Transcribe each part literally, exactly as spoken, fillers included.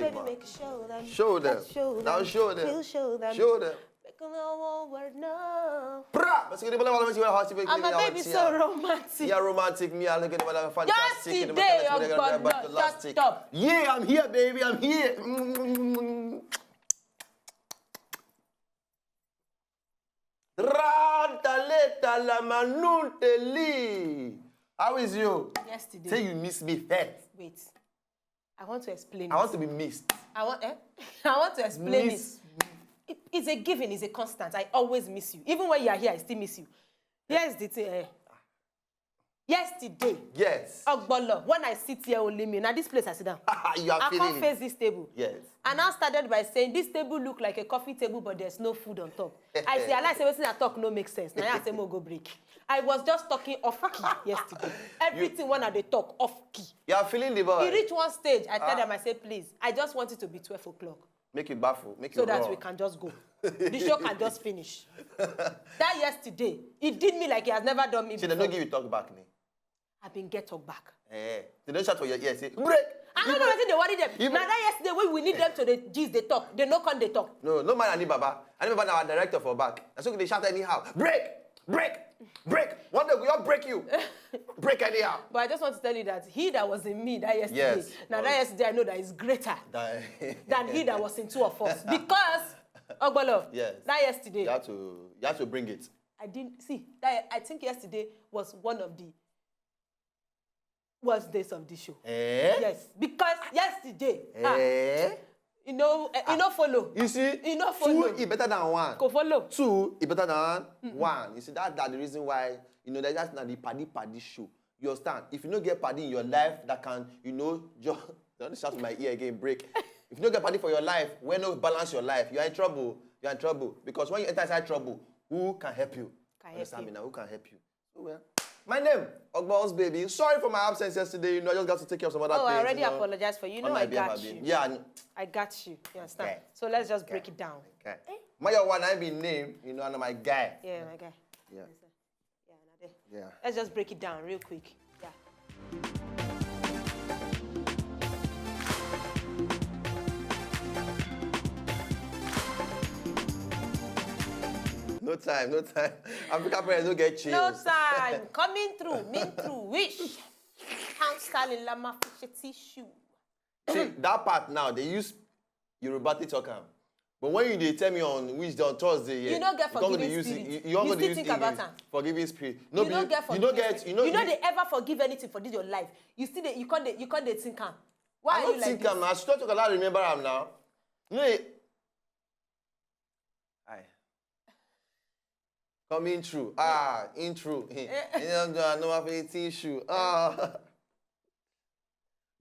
Baby, make you show them. Show them. Let's show Now them. show them. We'll show them. Show them. Make the whole world know. Pra! Mas gini bala bala mas gini hot. I'm a baby so romantic. Yeah, romantic. Me, I look at the fantastic. Yesterday, your God, no, just stop. Yeah, I'm here, baby. I'm here. Mm. Rantale talamanuteli. How is you? Yesterday. Say you miss me first. Wait. I want to explain I want it. to be missed. I want, eh? I want to explain Miss. it. It- It's a given, it's a constant. I always miss you. Even when you are here, I still miss you. Here's the thing. Eh? Yesterday, Yes. Ogbolo, when I sit here only me, now this place I sit down. You are I feeling can't it. face this table. Yes. And I started by saying, "This table look like a coffee table, but there's no food on top." I say, "I like say wetin I talk no make sense." Now I say, "Mo go break." I was just talking off key yesterday. Everything when I dey talk off key. You are feeling the boy. He reached one stage. I tell Ah. them, I said, "Please, I just want it to be twelve o'clock Make it baffle. Make so it that raw. we can just go. The show can just finish." That yesterday, he did me like he has never done me See, they before. don't give you talk back, ni. I been get talk back. Eh, they don't shout for your ear. Say break. I don't know wetin dey worry them. Even Now that yesterday when we need them to the gist they talk, they no come they talk. No, no mind Ani Baba. Ani Baba na our director for back. That's why they shout anyhow. Break, break, break. One day we all break you. Break anyhow. But I just want to tell you that he that was in me that yesterday, Yes, now that yes. yesterday I know that is greater That- than he that was in two of us. Because, Ogbolo, Yes. that yesterday, You have to, you have to bring it. I didn't see that. I think yesterday was one of the worst days of the show. Eh? Yes, because yesterday, ah, Eh? you know, eh, you know, follow. You see, You know, two follow. is better than one. Go follow. Two is better than one. You see, that, that's the reason why, you know, that, that's not the paddy paddy show. You understand? If you don't get paddy in your life, that can, you know, just don't shout in my ear again, break. If you don't get paddy for your life, when no balance your life, you are in trouble. You are in trouble. Because when you enter inside trouble, who can help you? Can help Understand you. me now? Who can help you? Oh, well. My name, Ogbo's baby. Sorry for my absence yesterday. You know, I just got to take care of some other Oh, things. I already you know. apologize for you. You On know, my I behalf, got I've been- you. Yeah, I kn- I got you. You understand? Okay. So let's just break Okay. it down. Okay. My one, I be name. You know, I'm my guy. Yeah, my guy. Yeah. Yeah, na there. Yeah. Let's just break it down real quick. Yeah. No time, no time. African parents don't get chills. No time. Coming through, mean through, wish. Count Stalin Lama Fisher tissue. See, that part now, they use Yoruba to talk am. But when you dey tell me on which day, on Thursday, yeah, You don't get you can't go forgiving dey use spirit. Eng-, you, you can't You go dey still use think about English. am. Forgiving spirit. No You be, don't get you no forgiveness get, spirit. you no You know get. they ever forgive anything for this your life. You still dey, you can't dey, you can't dey think am. Why I are don't you like think this? am. I should talk, I remember am now. No, eh. Aye. Coming through. Ah, intro. Eh. You don't do a normal for the tissue. Ah.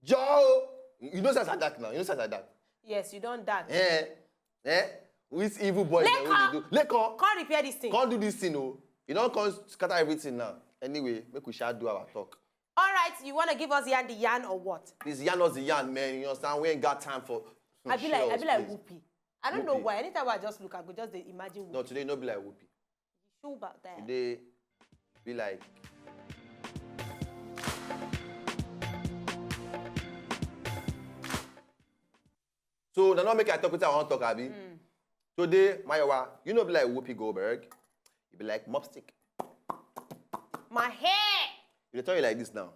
Joe, you know since I dark now. You know since I dark. Yes, you don't dark. Eh, eh. Which evil boy dem wey dey do? Lekon. Come repair this thing. Come do this thing, oh. You don't come scatter everything now. Anyway, make we shall do our talk. All right, you wanna give us yarn the yarn or what? Please yarn us the yarn, man. You understand? We ain't got time for some I be like, I shells, be like please. Whoopi. I don't know Whoopi. why. Anytime I just look, I go just dey imagine Whoopi. No, today no be like Whoopi. Shoe back there. Today be like. So, na no make I talk wetin I wan talk, abi? Mm. Today, Mayowa, you no be like Whoopi Goldberg. You be like mop stick. My hair! You dey turn you like this now.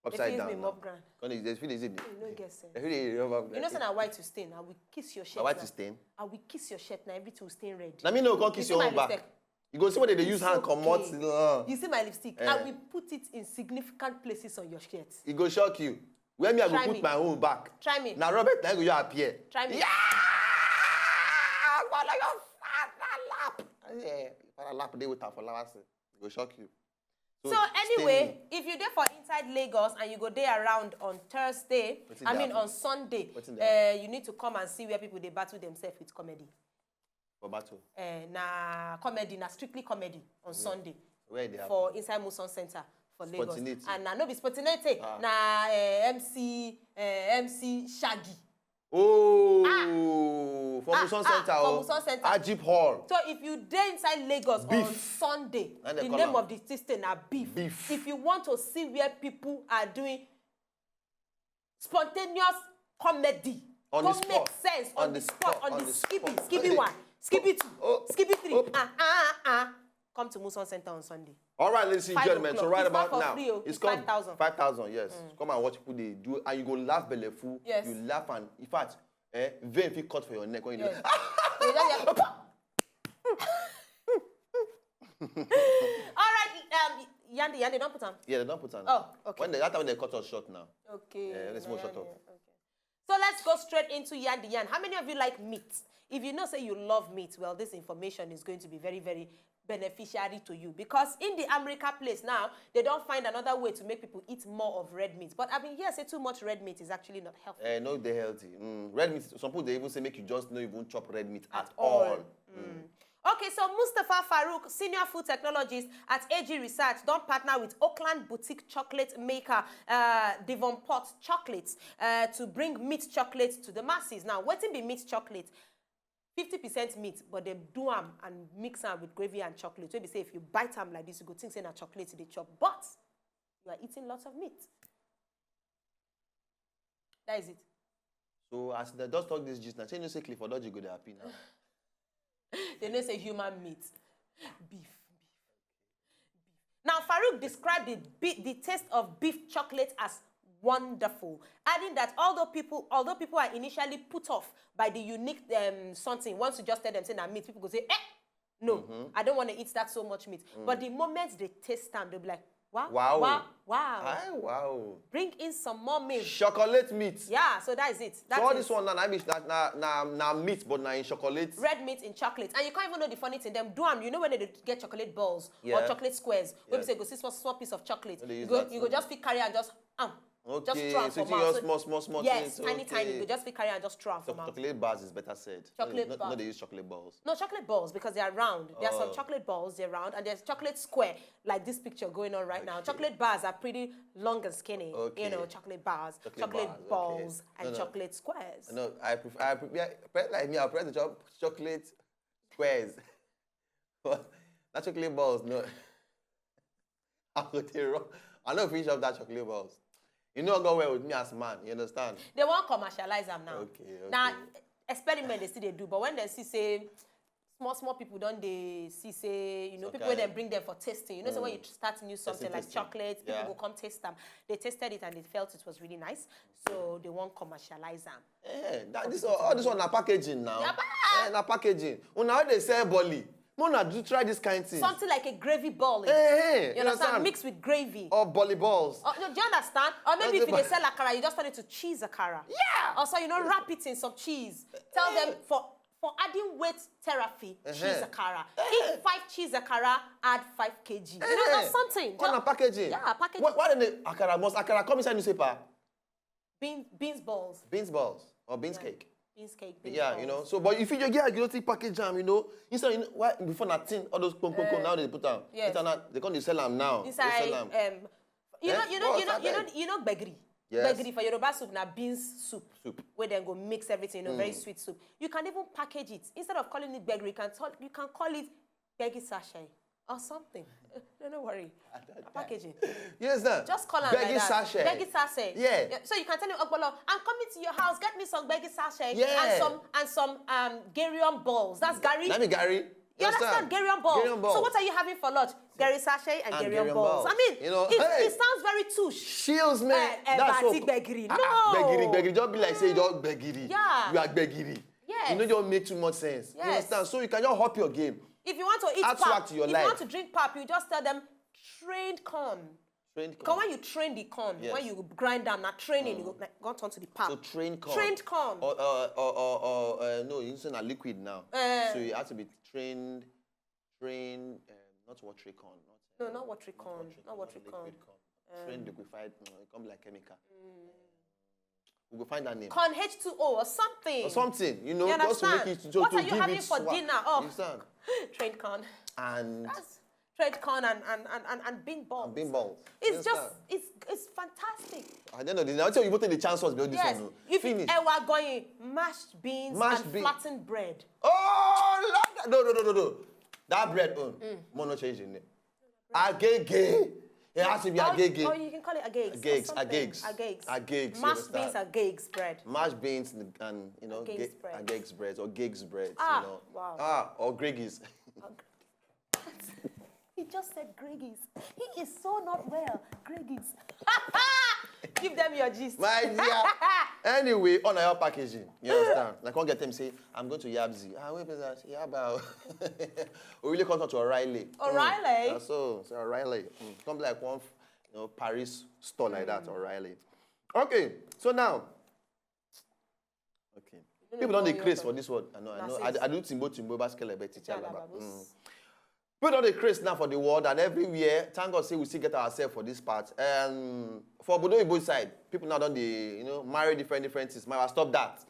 Upside They feel down me now. mop ground. Come dey, they feel easy. You no get sense. They feel they rub up You know like say na white you stain. I will kiss your shirt Na white now. you stain? I will kiss your shirt now. Everything will stain red. Na me no come You kiss see your my own back. lipstick? You go see what they dey You use see hand comot. okay. Uh, You see my lipstick? Eh. I will put it in significant places on your shirt. E go shock you. Where me, I go Try put me. my own back. Try me. Na Robert na go you appear. Try me. Yeah! Follow your father lap. Yeah, father lap dey with her for last. E go shock you. So, So anyway, sting me. if you dey for inside Lagos and you go dey around on Thursday, Wetin I dey mean happen? on Sunday, Wetin dey uh, happen? you need to come and see where people dey battle themselves with comedy. For battle. Uh, na comedy, na strictly comedy on Sunday Where e dey happen? for inside Muson Center for Lagos. Spontaneity. And na no be spontaneity, Ah. na uh, M C uh, M C Shaggy. Oh, for Ah, Muson ah, Center, for oh. Muson Center. Ajib Hall. So if you dey inside Lagos on Beef. Sunday, Na the dem call name am. of the system na beef. Beef. If you want to see where people are doing spontaneous comedy On Go the make spot. sense on the spot, on the skibidi, skibidi one, skibidi two, skibidi three. Ah, ah, ah, ah. Come to Muson Center on Sunday. All right, ladies and gentlemen. So right about now, it's called five thousand. Yes. Come and watch people they do, and you go laugh belleful. Yes. You laugh and, in fact, eh, vein fit cut for your neck when you do. All right, um, Yandi, Yandi, don't put on. Yeah, they don't put on. Oh, okay. When they, that time they cut us short now. Okay. Yeah, let's move short up. So let's go straight into Yandi Yan. How many of you like meat? If you know say you love meat, well, this information is going to be very, very beneficiary to you, because in the America place now, they don't find another way to make people eat more of red meat. But I've been here say too much red meat is actually not healthy. Eh, no, they healthy. Mm. Red meat. Some people they even say make you just no even chop red meat at, All. all. Mm. Okay, so Mustafa Farouk, senior food technologist at A G Research, don't partner with Oakland boutique chocolate maker uh, Devon Pot Chocolates uh, to bring meat chocolate to the masses. Now, wetin be meat chocolate? Fifty percent meat, but they do am and mix am with gravy and chocolate. So if you say if you bite am like this, you go think say na chocolate they chop, but you are eating lots of meat. That is it. So as they just talk this gist now, say no say Clifford Dodgy go dey happy now. They know say human meat, beef, beef, beef. Now Farouk described the, be- the taste of beef chocolate as wonderful, adding that although people although people are initially put off by the unique um, something, once you just tell them say na meat, people go say, eh, no, I don't want to eat that so much meat. But the moment they taste them, they'll be like, wow, Wow. wow, wow. Aye, wow. Bring in some more meat. Chocolate meat. Yeah, so that is it. That's So all it. This one now, na, na, na, na meat, but now in chocolate. Red meat in chocolate, and you can't even know the funny thing. Them do am, you know when they get chocolate balls or Yeah. chocolate squares, when Yes. you say go see small, small piece of chocolate, No, they you use go, that. you go just pick carry and just um, Okay, just throw am so for you mouth. just small, small, small Yes, things. tiny, tiny. You Okay. go just pick carry and just throw am for So mouth. Chocolate bars is better said. Chocolate no, bar. No, they use chocolate balls. No, chocolate balls, because they are round. There are some Oh. chocolate balls, they're round, and there's chocolate square like this picture going on right now. Chocolate bars are pretty long and skinny. Okay. You know, chocolate bars, Chocolate chocolate bars, okay. balls, and No, no. chocolate squares. No, I prefer, I prefer, yeah, pe- like me, I prefer the cho- chocolate squares. But that chocolate balls, no. I go take wrong. I don't finish up that chocolate balls. You know, go well with me as man. You understand? They won't commercialize them now. Okay, okay. Now, experiment they still they do, but when they see say small small people don't they see say you know people Okay. When they bring them for testing. You know, so when you start new something like Testing. Chocolate, people Yeah. Go come test them. They tested it and they felt it was really nice, so they won't commercialize them. Eh, that, this all, all this one na packaging now. Yeah, but- Eh, na packaging. Una how they sell bolly. Una do try this kind thing. Something like a gravy ball. Eh, eh, You understand? Mixed with gravy. Or bolly balls. Oh, no, do you understand? Or maybe That's if you the dey sell akara, you just turn it to cheese akara. Yeah. Also, you know, wrap it in some cheese. Tell them for for adding weight therapy, cheese akara. Eat five cheese akara, add five K G. You know, that's something. On a Just- packaging. Yeah, packaging. Why, why then the akara must akara come inside newspaper? Beans, beans balls. Beans balls or beans cake. Beans cake. Beans Yeah, balls. You know. So, but if you just get a guilty package jam, you know, inside, you know, why before nothing, all those pom pom pom now they put am. Yes. Inside now, they come dey sell am now. They Inside, sell am. um, you Eh? know, you know, What? you know, you know, Abeg. You know, gbegiri. Yes. Gbegiri for Yoruba soup na beans soup. Soup. Where then go mix everything, you know, very sweet soup. You can even package it instead of calling it gbegiri. You can tell, you can call it gbegi sachet or something. No, no worry. Packaging. Yes, sir. Just call am Gbegi like that. sachet. Gbegi sachet. Yeah. So you can tell him, Okpolo, I'm coming to your house. Get me some gbegi sachet Yeah. and some and some um garium balls. That's gari. Let me Gary. You understand? Garium balls. Garium balls. So what are you having for lunch? Gari sachet and, And garium garium balls. balls. I mean, You know, it, hey. It sounds very touche. Chills, man. Eh, eh, That's bati so gbegiri. Ah, ah, No. Gbegiri, gbegiri. Just be like say you just gbegiri. Yeah. You are gbegiri. Yes. You know, don't make too much sense. You Yes. Understand? So you can just hop your game. If you want to eat Add pap, swag to your if life. You want to drink pap, you just tell them trained corn. Trained Because when you train the corn, Yes. When you grind them, now training, you go, like, go turn to the pap. So trained corn. Trained corn. Or, or, or, or, or uh, no, you say na liquid now. Eh. So it has to be trained, trained, um, not watery corn. Not, No, uh, not watery corn, not watery corn. Liquid corn. Trained liquefied, mm, it come like chemical. We go find that name. Corn H two O or something. Or something, you know, You just to make understand? It to, What to are you give having it for swag. Dinner? Oh, You understand? Trained corn. And That's trained corn and and and, and, and bean balls. Bean balls. It's You just understand? It's it's fantastic. I don't know. I'll tell you what the chances be on this Yes. One, oh. If Finish. Ewa going mashed beans Mashed and bean- flattened bread. Oh, Lord, no, no, no, no, no. That bread, own. More no change in name. Agege. It has to be agege. Or you can call it agegs. Agegs, agegs. Agegs. Mashed beans, agegs bread. Mashed beans and, and you know, agegs bread. Agegs bread or agegs bread. Ah, you know. Wow. Ah, or greggies. He just said greggies. He is so not well. Greggies. Give them your gist. My dear. Anyway, on our packaging, you understand? Like, one get them say, "I'm going to Yabzi." Ah, wait, please, Yaba. We really come to O'Reilly. O'Reilly? Mm. Ah, so, so O'Reilly. Mm. Come like one, you know, Paris store like that, O'Reilly. Okay, so now, okay. People don't dey craze for this word. I know, I know. I, I do timbo timbo basket like Betty Chalaba. Mm. People don dey craze now for the world and everywhere. Thank God say we still get ourselves for this part. Um, for Obodo Oyibo side, people now don dey, you know, marry different different things. My, stop that.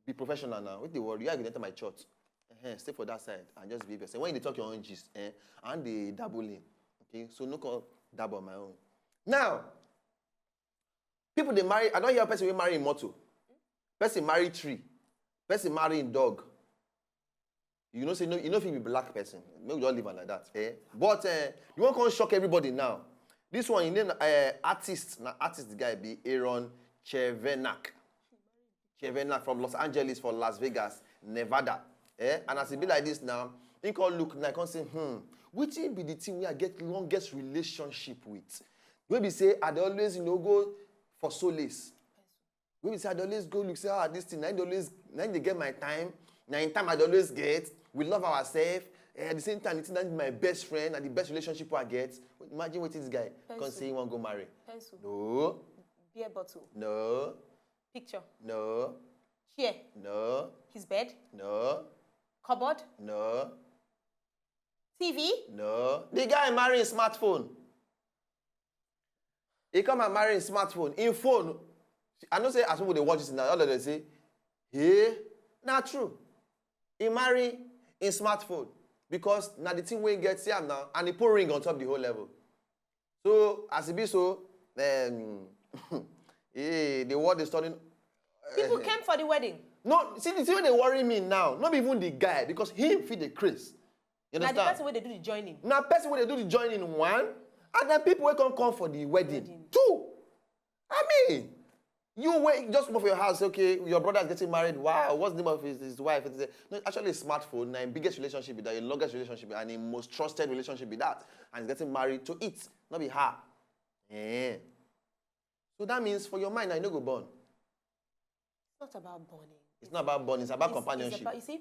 Be professional now. With the world, you are going to enter my church. Uh-huh. Stay for that side and just behave yourself. When you talk your own gist, eh, and they dabbling. Okay, so no call dabble on my own. Now, people they marry. I don't hear person we marry in motor. Person marry tree. Person marry in dog. You know, say no, you know if you be black person, maybe we just leave am like that. Eh? But uh, you won't come shock everybody now. This one, you name uh, artist, na artist the guy be Aaron Chevenak. Chevenak from Los Angeles for Las Vegas, Nevada. Eh? And as it be like this now, he call look now, come say, hmm, which be the thing we I get longest relationship with? We be say I dey always you know go for solace. We be say I dey always go look say ah this thing, I dey always, I dey get my time. Na in time I dey always get. We love ourselves. Eh, at the same time, it's not my best friend and the best relationship I get. Imagine what this guy can say he won't go marry. Pencil. No. Beer bottle. No. Picture. No. Chair. No. His bed. No. Cupboard. No. T V. No. The guy marrying smartphone. He come and marry him smartphone. In phone. I know say as people they watch this now, all of them say, hey, not true. He marry in smartphone because now the thing we get see am now and he put ring on top the whole level. So as it be so, um, hey, the world is turning. People came for the wedding. No, see the thing wey dey worry me now, not even the guy because him fit dey craze. You Na the understand? Person wey dey do the joining. Na person wey dey do the joining one, and then people wey come come for the wedding, Wedding. Two. I mean, you wait just move your house. Okay, your brother is getting married. Wow, what's the name of his, his wife? It's a, no, actually, a smartphone. Now, biggest relationship be that, your longest relationship, and the most trusted relationship be that, and he's getting married to it, not be her. Eh. So that means for your mind, I no go born. It's not about burning. It's not about born. It's about It's- it's companionship. about- you see,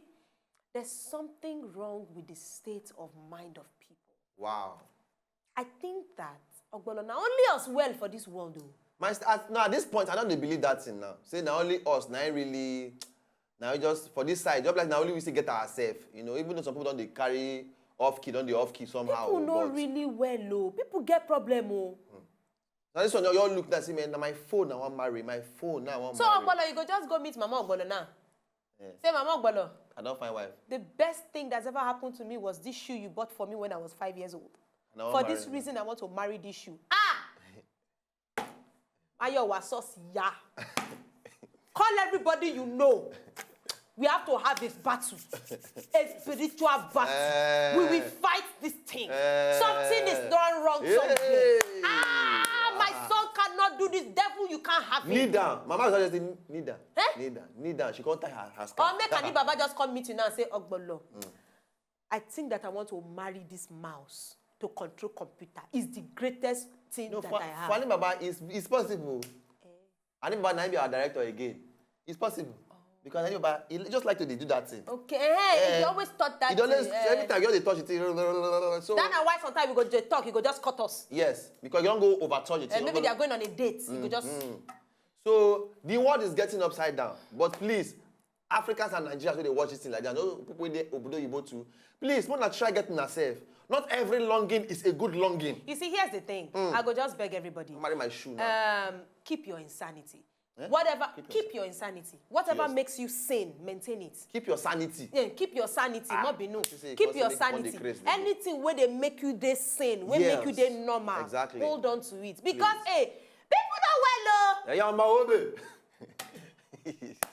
there's something wrong with the state of mind of people. Wow. I think that Ogbolo na only us well for this world though. My st- at, now at this point, I don't dey believe that thing now. Say na only us, na really, now just for this side, just like na only we still get ourselves. You know, even though some people don't they carry off key, don't they off key somehow. People know But really well oh. People get problem oh. Now this one, you all look that see man, na my phone I want marry, my phone now I want So marry. Ogbolo, you go just go meet Mama Ogbolo now. Yeah. Say Mama Ogbolo, I don't find wife. The best thing that's ever happened to me was this shoe you bought for me when I was five years old. And I want For this marry. Reason, I want to marry this shoe. Ah! Ayo was so yeah. Call everybody you know. We have to have this battle. A spiritual battle. We will fight this thing. Something is done wrong somewhere. Hey. Ah, my son cannot do this. Devil, you can't have Kneel it. Down. Mama was just saying, kneel down. Eh? Kneel down. Kneel down. She can't tie her, her scarf. Or make Ani Baba just come meet you now and say, Ogbolo, I think that I want to marry this mouse to control computer. It's the greatest thing No, that for, I have. For Ani Baba, it's, it's possible. Ani Baba now be our director again. It's possible. Because Ani Baba, he just like to dey do that thing. Okay, hey, Eh, you always thought that. He always, eh, every time you dey touch it, so That na why sometimes we go dey talk, you go just cut us. Yes, because you don't go overcharge it. Eh, You maybe go- they are going on a date. You go just. So the world is getting upside down. But please, Africans and Nigerians wey dey watch this thing like that, no people wey dey obodo oyibo too. Please, wanna try get una self. Not every longing is a good longing. You see, here's the thing. I go just beg everybody. Marry my shoe now. Um, keep your insanity. Whatever, keep, your insanity. Whatever Yes. Makes you sane, maintain it. Keep your sanity. Yeah, keep your sanity. Ah, Not be no. I see say Keep God your say make one sanity. Dey craze dey go. Anything where they make you dey sane, where make you Yes. dey normal. Exactly. Hold on to it because Please. Hey, people don't well oh. Yeah, yeah, my own.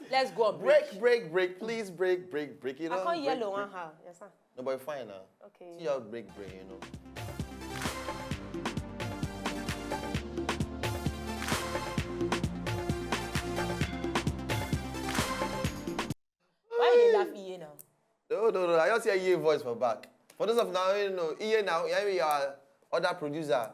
Let's go on break. Break, break, break. Please break, break, break. You I know, can't break, yellow break. One how. Yes, sir. No, but fine now. Okay. See your break, break. You know. No, no, no. I just hear Iye voice for back. For those of now, you know, Iye now, yeah, we are other producer.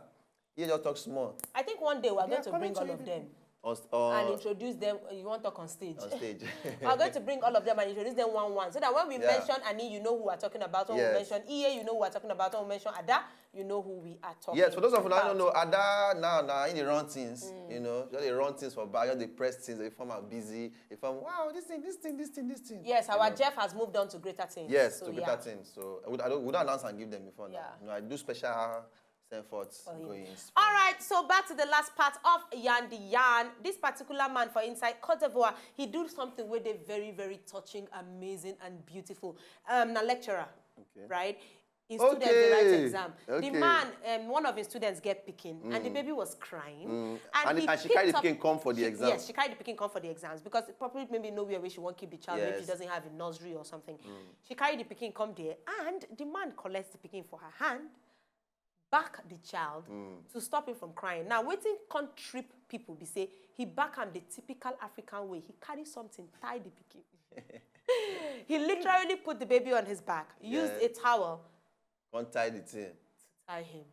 Iye just talk small. I think one day we're going to bring all of them On, and on, introduce them. You want to talk on stage? on stage. We're going to bring all of them and introduce them one one, so that when we Yeah. mention Annie, you know who we're talking about. When Yes. we mention Iye, you know who we're talking about. When we mention Ada, you know who we are talking. Yes, for those of you that about. Don't know, Ada now now in the run things, you know, just they run things for back, just they press things, they form are busy, they form wow, this thing, this thing, this thing, this thing. Yes, you our know. Jeff has moved on to greater things. Yes, So, to yeah. greater things. So I would I don't would I announce and give them before now. Yeah. You know, I do special send forth him. going. All right, so back to the last part of Yarn the Yarn. This particular man for inside Cote d'Ivoire, he do something where they very, very touching, amazing, and beautiful. Um, na lecturer, Okay. right? His students dey write Okay. exam. Okay. The man, um, one of his students get picking, and the baby was crying. And, he and she carry the picked up- picking come for the she- exam. Yes, she carried the picking come for the exams because probably maybe no where she won't keep the child. Maybe she Yes. Doesn't have a nursery or something. She carried the picking come there, and the man collects the picking for her hand, back the child to stop him from crying. Now, waiting can't trip people. Be say he back am the typical African way. He carry something, tie the picking. He literally put the baby on his back, used Yeah. a towel, Can't tie the thing. tie him.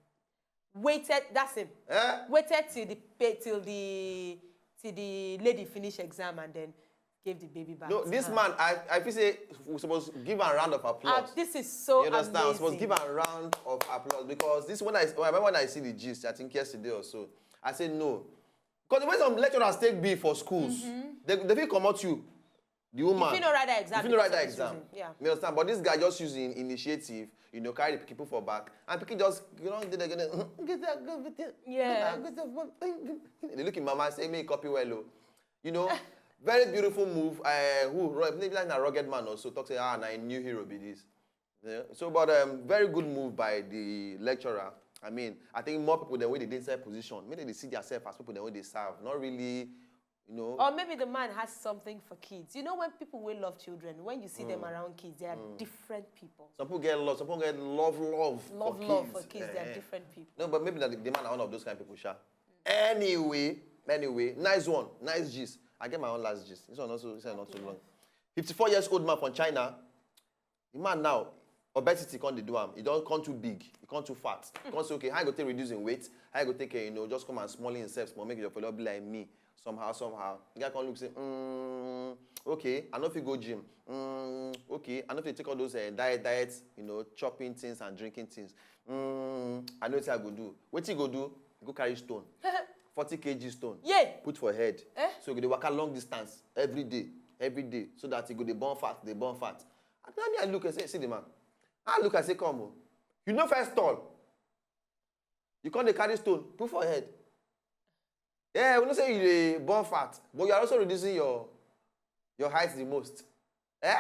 Waited, that's him. Eh? Waited till the pa- till the till the lady finish exam and then gave the baby back. No, to this her. man, I, I feel say we supposed to give a round of Ah, applause. This is so You understand? We supposed to amazing. Give a round of applause because this when I, I remember when I see the gist, I think yesterday or so, I said no. Because the way some lecturers take be for schools, they, they fit comot you, the woman. If you no write that exam, If you no write because that of this exam. Reason. Yeah. You understand? But this guy just using initiative, you know, carry the people for back, and people just, you know, they, they, they, Yeah. they look in mama say me copy well, oh. You know, very beautiful move. Uh, who Roy? Maybe like a rugged man also talk say ah, na a new hero be this. Yeah. So, but um, very good move by the lecturer. I mean, I think more people than when they dey inside position, maybe they see themselves as people than when they serve. Not really, you know. Or maybe the man has something for kids. You know, when people will love children, when you see them around kids, they are different people. Some people get love. Some people get love, love, Love, for love kids. for kids, they are Eh. Different people. No, but maybe that the, the man are one of those kind of people, sha. Anyway, anyway, nice one, nice gist. I get my own last gist. This one also, this one not too long. Fifty-four years old man from China. The man now, obesity can't do him. He don't come too big. He come too fat. He can't say okay. How you go take reduce in weight? How you go take care? You know, just come and small himself, small make your fellow be like me. Somehow, somehow, the guy come look say, mm, okay, I no fit go gym. Mm, okay, I no fit take all those uh, diet, diet, you know, chopping things and drinking things. Mm, I know what I go do. What he go do? He go carry stone, forty K G stone. Yeah. Put for head. Eh? So he go dey waka long distance every day, every day, so that he go dey burn fat, dey burn fat. And then me I look and say, see the man. I look and say, come on, you know first tall. You come dey carry stone, put for head. Yeah, we know say you dey burn fat, but you are also reducing your your height the most. Eh?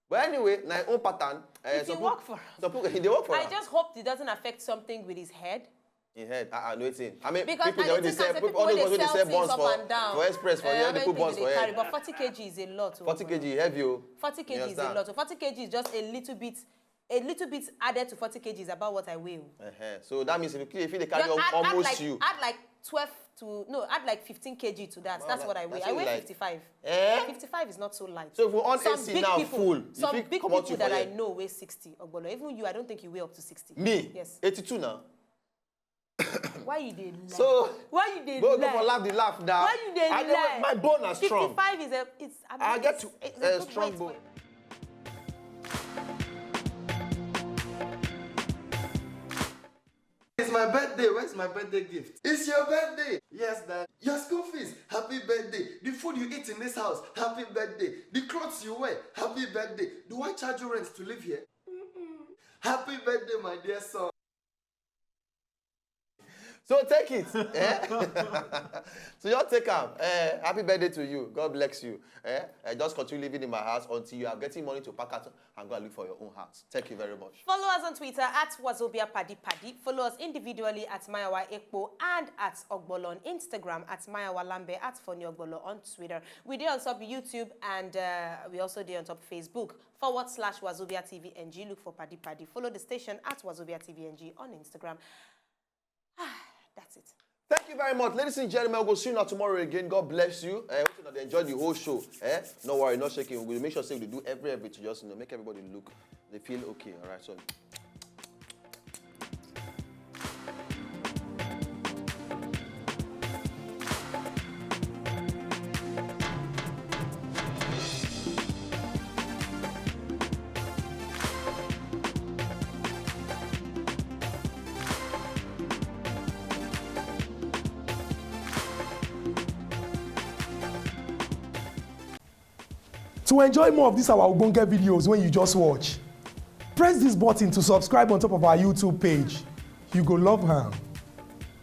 But anyway, na your own pattern. Eh, If you some work people- for some people, they work for I am. Just hope it doesn't affect something with his head. In head, uh, uh, no thing. I mean, Because people I they dey only think sell, am say people, people all wey those dey people they sell sell things buns up for, and down. for express for Eh, here, how they many put things buns dey for carry? head. But forty K G is a lot. Oh. Forty K G heavy, oh. Forty K G You is a understand? Lot. So forty K G is just a little bit, a little bit added to forty K G is about what I weigh. Oh. Uh-huh. So that means if you if you dey carry Just add, add almost like, you. Add like twelve to no, add like fifteen K G to that. No, That's that- what I weigh. that's I what weigh you like. fifty-five. Eh? Fifty-five is not so light. So if we on Some A C big now people, full, you some fit big comot people you that for I here. Know weigh sixty. Ogbolo, even you, I don't think you weigh up to sixty. Me, Yes. eighty-two now. Why you dey lie? So Why you dey go lie? Go for laugh the laugh now. Why you dey I lie? My bone are strong. Fifty-five is a it's. I mean, I get it's, it's a good strong weight bone. For It's my birthday. Where's my birthday gift? It's your birthday. Yes, Dad. Your school fees. Happy birthday. The food you eat in this house. Happy birthday. The clothes you wear. Happy birthday. Do I charge you rent to live here? Mm-mm. Happy birthday, my dear son. So take it. Eh? So you take am. Eh, happy birthday to you. God bless you. Eh? Eh, just continue living in my house until you are getting money to pack out and go and look for your own house. Thank you very much. Follow us on Twitter at Wazobia Paddy Paddy. Follow us individually at Mayawa Ekpo and at Ogbolo on Instagram, at Mayawa Lambe, at Funny Ogbolo on Twitter. We dey on top YouTube and uh, we also dey on top Facebook forward slash Wazobia T V N G. Look for Paddy Paddy. Follow the station at Wazobia T V N G on Instagram. That's it. Thank you very much, ladies and gentlemen. We'll see you now tomorrow again. God bless you. I hope you enjoy the whole show. Eh? No worry, not shaking. We'll make sure say we do every every to just, you know, make everybody look, they feel okay. All right, so To enjoy more of these our ogbonge videos when you just watch, press this button to subscribe on top of our YouTube page. You go love am.